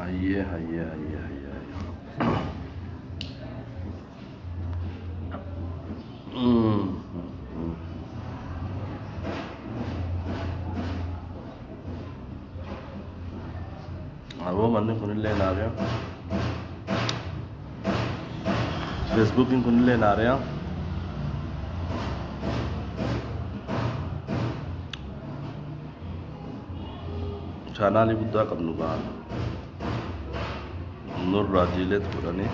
Hayyee hayyee hayyee hayyee. Aboo manni kunillee naariyaa. Feesbuukiin kunillee naariyaa. Chaanaalii guddaa qabnu ba'an. Nurraa diileet godhanii.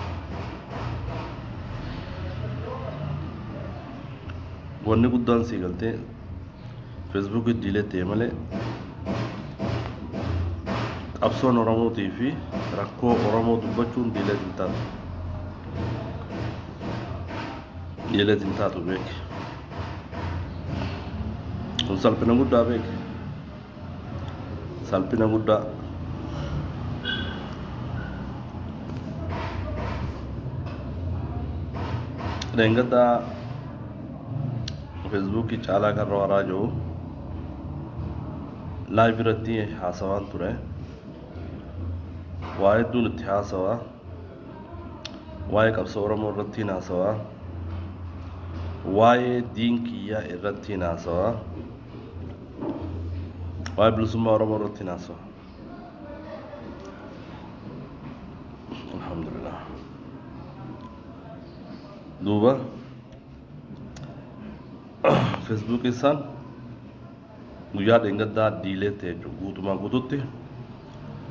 Wanni guddaan sii galtee feesbuukii diileet ta'e malee qabsoon Oromootii fi rakkoo Oromoo dubbachuun diileet hin taatu. Diileet hin taatu beeki. Kun salphina guddaa beeki. Salphina guddaa. Dheengaddaa feesbuukii caalaa qarra waraa jiru laayiv irratti haasawaan ture. Waa hedduun itti haasawaa. Waa'ee qabsoo Oromoo irratti haasawaa. Waa'ee diin kiyyaa irratti haasawaa. Waa'ee bilisummaa Oromoo irratti haasawaa. Alhamdulillah. Duuba feesbuukii isaan guyyaa dheengaddaa diileet ta'e jechuudha. Guutumaan guututti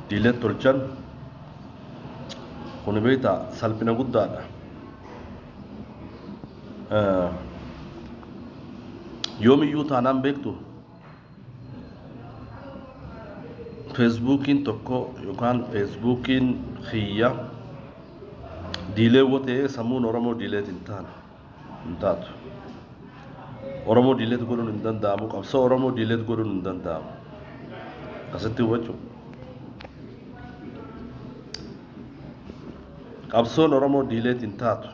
diileet tolchan kun beektaa salphina guddaadha. Yoomiyyuu taanaan beektu feesbuukiin tokko yookaan feesbuukiin kiyya diileewwa ta'ee sammuun Oromoo diileet hin taane hin taatu. Oromoo diileet godhuun hin danda'amu. Qabsoo Oromoo diileet godhuun hin danda'amu. Akkasitti hubachuu. Qabsoon Oromoo diileet hin taatu.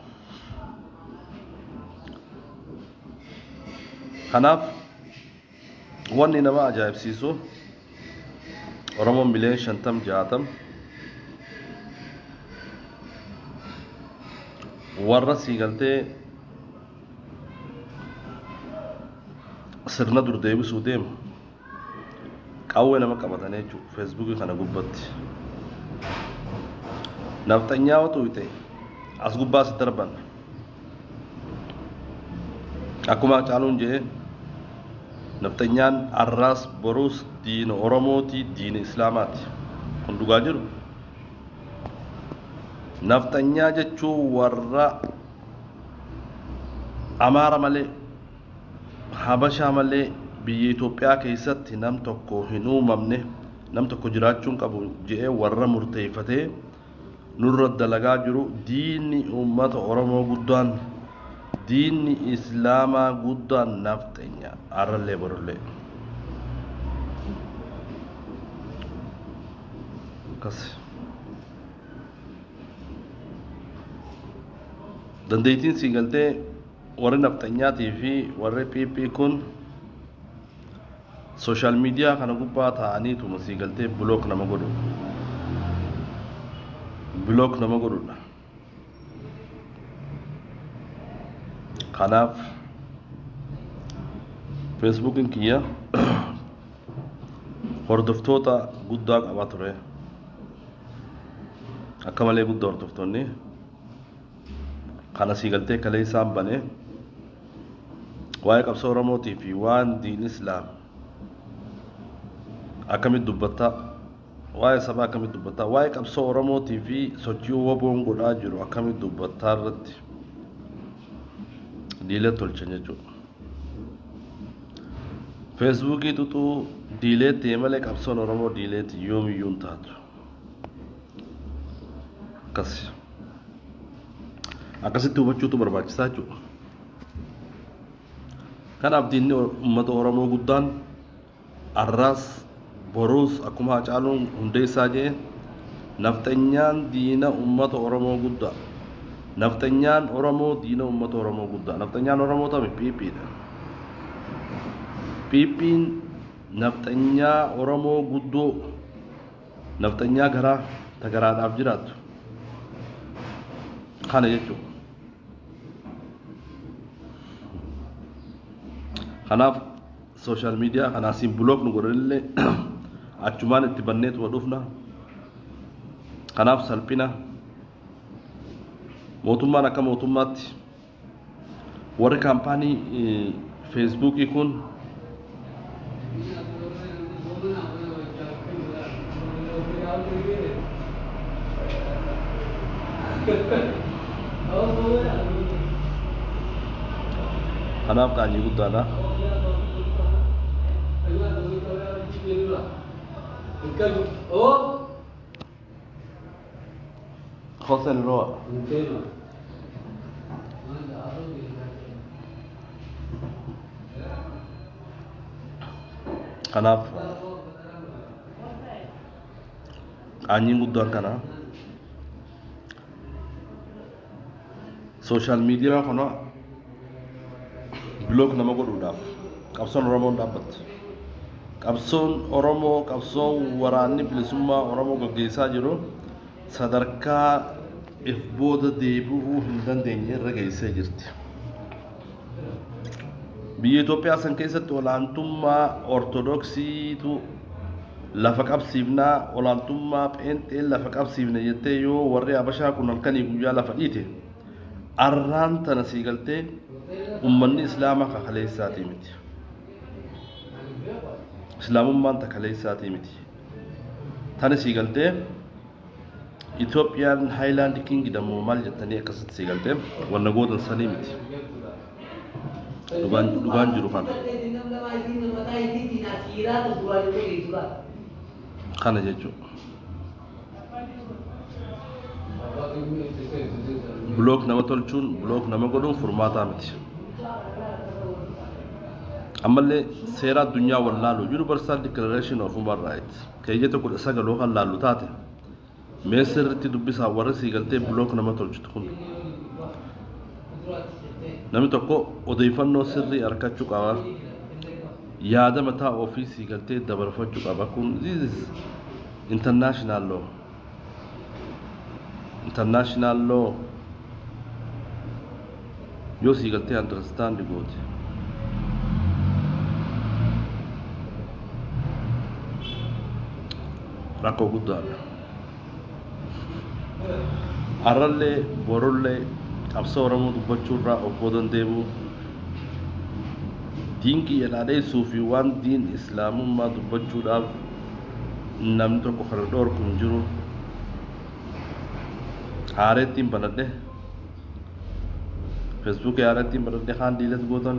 Kanaaf wanni nama ajaa'ibsiisu Oromoon miliyoona 50 60 warra sii galtee sirna dur deebisuu deemu qawwee nama qabatanii jechuudha feesbuukii kana gubbatti. Nafxanyaa otoo ta'e as gubbaa si darban. Akkuma Caaluun jedhee nafxanyaan arraas boruus diina Oromooti diina Islaamaati. Kun dhugaa jiru. Nafxanyaa jechuun warra Amaara malee Habashaa malee biyya Itoophiyaa keessatti nam tokko hin uumamne nam tokko jiraachuun qabu jedhee warra murteeffatee nurra dalagaa jiru diinni uummata Oromoo guddaan diinni Islaamaa guddaan nafxanya arrallee borullee. Akkas. Dandeettiin sii galtee warri nafxanyaatii fi warri PP kun sooshaal miidiyaa kana gubbaa taa'aniituma sii galtee block nama godhu. Block nama godhudha. Kanaaf feesbuukiin kiyya hordoftoota guddaa qaba ture. Akka malee guddaa hordoftoonni. Kana sii galtee kalee isaan bane waa'ee qabsoo Oromootii fi waan diin Islaam akkamitti dubbattaa waa'ee sabaa akkamitti dubbattaa waa'ee qabsoo Oromootii fi sochii woboon godhaa jiru akkamitti dubbattaa irratti diilee tolchan jechuudha. Feesbuukii tuxuu diilee ta'e malee qabsoon Oromoo diileeti yoomiyyuu hin taatu. Akkas. Akkasitti hubachuutu barbaachisaa jechuudha. Kanaaf diinni uummata Oromoo guddaan arraas boruus akkuma Hacaaluun Hundeessaa jedhe nafxanyaan diina uummata Oromoo guddaa. Nafxanyaan Oromoo diina uummata Oromoo guddaa. Nafxanyaan Oromoo tami PPdha. PP'n nafxanyaa Oromoo guddoo nafxanyaa garaa Tagaraadhaaf jiraattu. Kana jechuudha. Kanaaf sooshaal miidiyaa kanaasiin block nu godhanillee achumaan itti banneetuma dhufna. Kanaaf salphina mootummaan akka mootummaatti warri kaampaanii feesbuukii kun kanaaf qaanyii guddaadha. José Roa. Kanaaf qaanyiin guddaan kana sooshaal miidiyaa kana block nama godhuudhaaf qabsoon Oromoon dhaabbatti. Qabsoon Oromoo qabsoon waraanni bilisummaa Oromoo gaggeessaa jiru sadarkaa if booda deebi'uu hin dandeenye irra geessee jirti. Biyya Itoophiyaa san keessatti olaantummaa Ortodoksiitu lafa qabsiifnaa olaantummaa pheenxeen lafa qabsiifne jettee yoo warri Habashaa kun halkanii guyyaa lafa dhiite arraan tana sii galtee ummanni Islaamaa kakaleessaatii miti. Islaamummaan takaleessaatii miti. Tana sii galtee Itoophiyaan Highland Kingdom maal jettanii akkasitti sii galtee wanna gootan sanii miti. Dhugaan jiru kana. Kana jechuudha. Block nama tolchuun block nama godhuun furmaataa miti. Ammallee seera addunyaa wallaalu Universal Declaration of Human Rights keeyyata 19 kan laallu taate mee sirriitti dubbisaa warri sii galtee block nama tolchitu kun. Namni tokko odeeffannoo sirrii argachuu qaba. Yaada mataa ofii sii galtee dabarfachuu qaba. Kun this is international law. International law yoo sii galtee understand goote. Rakkoo guddaadha. Arrallee borullee qabsoo Oromoo dubbachuu irraa obbo dandeebi'u diin kiyya dhaadheessuu fi waan diin islaamummaa dubbachuudhaaf namni tokko kana dhoorku hin jiru. Haareettiin banadhe feesbuukii haareettiin banadhe kaan delete gootan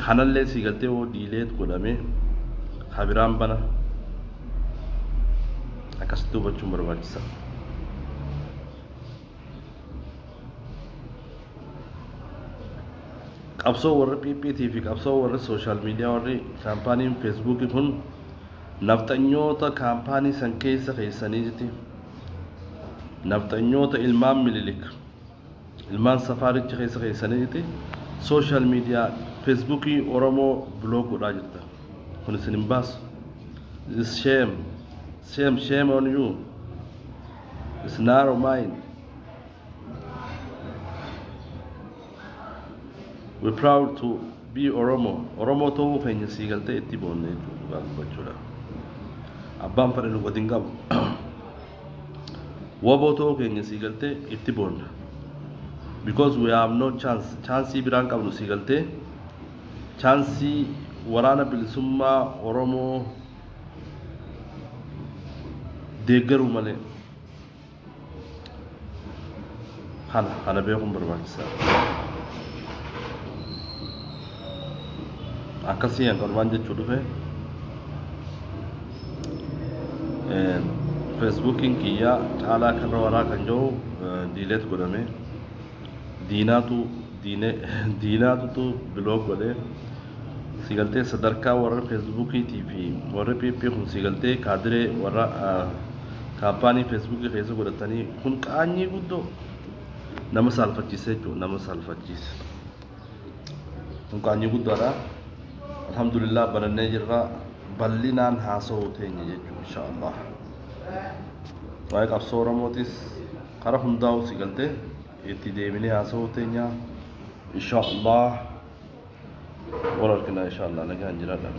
kanallee sii galtee hoo delete godhamee kabiraan bana akkasitti hubachuun barbaachisa. Qabsoo warri PPT fi qabsoo warri sooshaal miidiyaa warri kaampaaniin feesbuukii kun nafxanyoota kaampaanii san keessa keessaniiti. Nafxanyoota ilmaan Mililik ilmaan safaaricha keessa keessaniiti sooshaal miidiyaa feesbuukii Oromoo block godhaa jirta. Kun isin hin baasu. This is shame. Shame, shame on you. It's narrow mind. We're proud to be Oromo. Oromo ta'uu keenya sii galtee itti boonne jechuudha dubbachuudha. Abbaan fedhe nu gadi hin qabu. Waboo ta'uu keenya sii galtee itti boonna. Because we have no chance. Chaansii biraan qabnu sii galtee chaansii waraana bilisummaa Oromoo deeggaruu malee. Kana beekuun barbaachisaadha. Akkasii hanqanumaan jechuu dhufe feesbuukiin kiyyaa caalaa karra waraa kan jiru delete godhame diinaatutu block godhe si galtee sadarkaa warra feesbuukiitii fi warra PP kun si galtee kaadiree warra kaampaanii feesbuukii keessa godhatanii kun qaanyii guddoo nama saalfachiise jechuudha nama saalfachiise kun qaanyii guddaadha. Alhamdulillah banannee jirra bal'inaan haasa'uu teenya jechuudha insha Allah. Waa'ee qabsoo Oromootis karaa hundaa'u si galtee itti deebinee haasa'uu teenya insha Allah. Wal argina insha Allah, nagaan jiraadha.